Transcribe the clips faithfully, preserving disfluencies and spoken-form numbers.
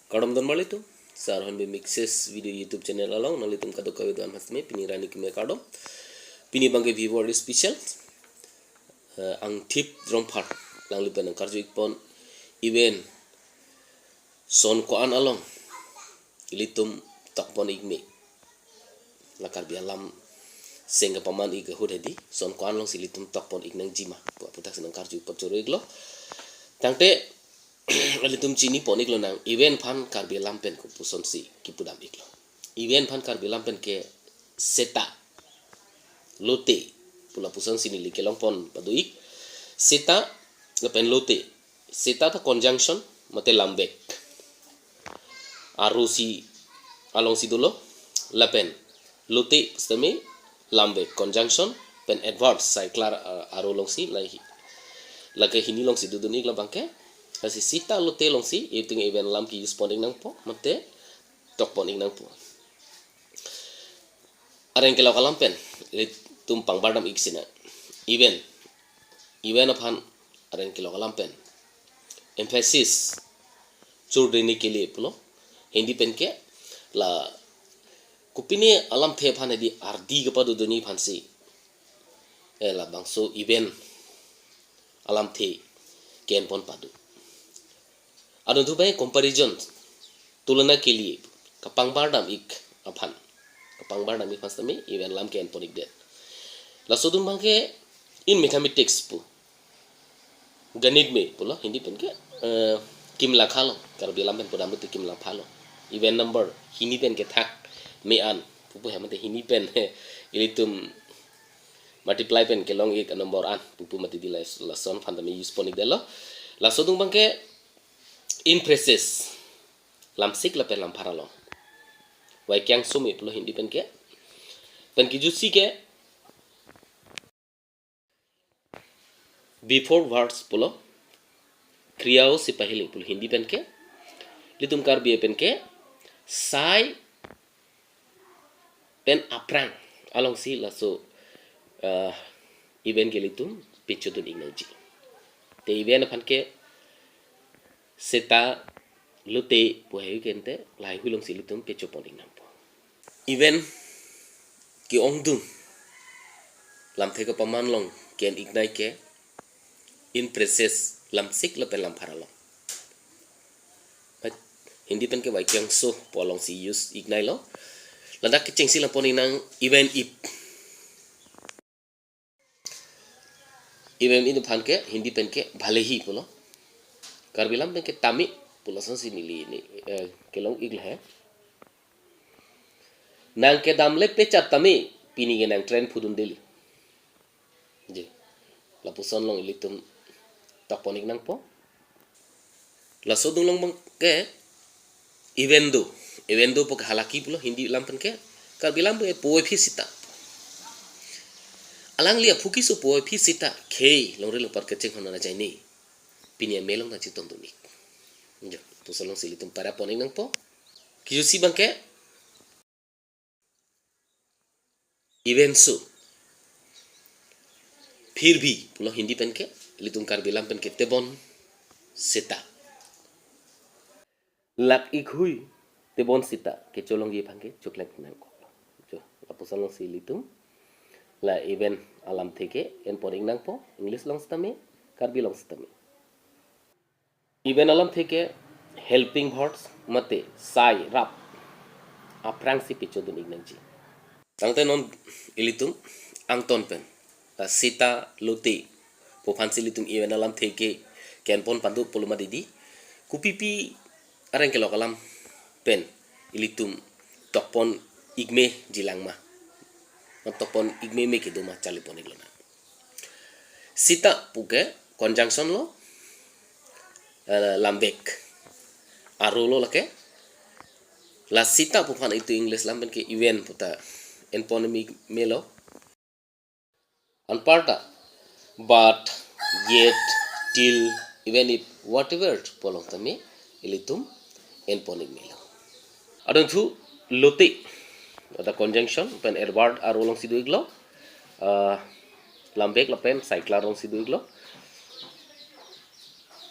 Kardom don marlitum, Sir Hornbill Mixes Video YouTube channel along nanglitum kadokave do-an aphan sitame pini arni kimi kardom. Pini abangke Vivor special, eh, Angthip Rongphar alangli pen nangkarju-ikpon event son ko-an along ilitum tokpon-ikme. La Karbi alam seng kepaman-ik ahut hedi, son ko-an alongsi ilitum tokpon-ik nangji ma pu aputhaksi nangkarju-ikpon choro-iklo. Tangte ilitum chinipon-iklo nang event aphan Karbi alam pen kopusonsi kipudam-iklo. Event aphan Karbi alam pen ke seta, lote pu lapusonsi neli kelongpon pado-ik. Seta lapen lote. Seta ta conjunction mate lamvek. Aro si alongsi dolo, lapen lote sitame lamvek, conjunction pen adverb, saiklar, uh, aro alongsi, la hi-, lake hini alongsi dodun-ik labangke. Lasi seta lote alongsi ilitum event alam ke-use pon-ik nangpo mate tokpon-ik nangpo. Areng kelok alam pen ilitum pangbardam-ik sinang. Event, event aphan areng kelok alam pen emphasis जोर देने के लिए pulo. Hindi pen ke la kopine alamthe aphan hedi ardi kepadodunji aphansi, eh, labangso event alamthe ke-enpon pado. Adunthu bai comparison, तुलना के लिए, kapangbardam-ik aphan. Kapangbardam-ik aphan sitame event alam ke-enpon-ikdet. Laso atum abangke in mathematics pu, गणित में pulo, Hindi pen ke, eh, kimlakha lo, Karbi alam pen pudam pute kimlakha lo. Even number, hini pen kethak me-an pupu he mate hini pen he ilitum multiply pen kelong-ik number an pupu mati di la-, lason aphan tame use pon-ikdetlo. Laso atum abangke in phrases, lamsik lapen lamphar along. वाक्यांशों में pulo Hindi pen ke. Pen kejutsi ke before verbs pulo, क्रियाओं से पहले pulo Hindi pen ke. Ilitum Karbi pen ke sai pen aphrang alongsi laso, eh, event ke ilitum pechodun-ik nangji. Te event aphan ke seta lote pu hei ke ante lahai hui alongsi ilitum pechopon-ik nangpo. Event ke-ongdung lamthe kepaman along ke-en-iknei ke in phrases, lamsik lapen lamphar along. But Hindi pen ke वाक्यांशों pu alongsi use-ikneilo. Ladak kechengsi langpon-ik nang even if. Even if aphan ke Hindi pen ke भले ही pulo. Karbi alam pen ke tame pulo, lasonsi neli ni, eh, kelong-ik lahai. Nang kedam le pechat tame, pini ke nang train phudundelo. Ji. Lapuson along ilitum tokpon-ik nangpo. Laso atum along abangke even though, even though pu ke हालांकि pulo Hindi alam pen ke, Karbi alam pen ke puvoiphit seta. Alangli aphu keso puvoiphit seta khei longri longpat kechinghon ajoine pini amei along nangchetongdun-ik. Jo, lapuson alongsi ilitum parapon-ik nangpo. Kejutsi abangke even so, फिर भी pulo Hindi pen ke, ilitum Karbi alam pen ke tebon seta. Lake-ik hui tebon seta kecholongji aphan ke choklem nangkok. Jo, lapuson alongsi ilitum la even alamthe ke enpon-ik nangpo, English along sitame, Karbi along sitame. Even alamthe ke helping verbs mate sai, rap aphrangsi pechodun-ik nangji. Tangte non ilitum angton pen, ah, seta lote pu aphansi ilitum even alamthe ke ke-enpon pado pulo ma didi. Kopipi areng kelok alam pen ilitum tokpon-ikmeji lang ma? Ma tokpon-ikme me kedo ma, charlipon-iklo nang. Seta pu ke conjunction lo, eh, lamvek aro lo lake. La seta pu aphan itum English alam pen ke even puta enpon-ikmelo. Anparta, but, yet, till, even if, whatever pu along tame ilitum enpon-ikmelo. Adunthu lote, ada conjunction pen adverb aro alongsi do-iklo, ah, lamvek lapen saiklar alongsi do-iklo.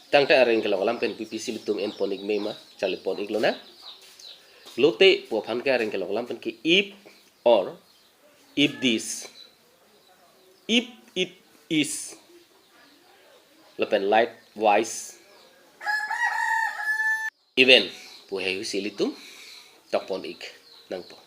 Tangte areng kelong alam pen P P C ilitum enpon ik me ma, charli pon ik lonang. Lote pu aphan ke areng kelong alam pen ke if or if this, if it is, lapen likewise even pu hei husi ilitum tok pon ik nangpo.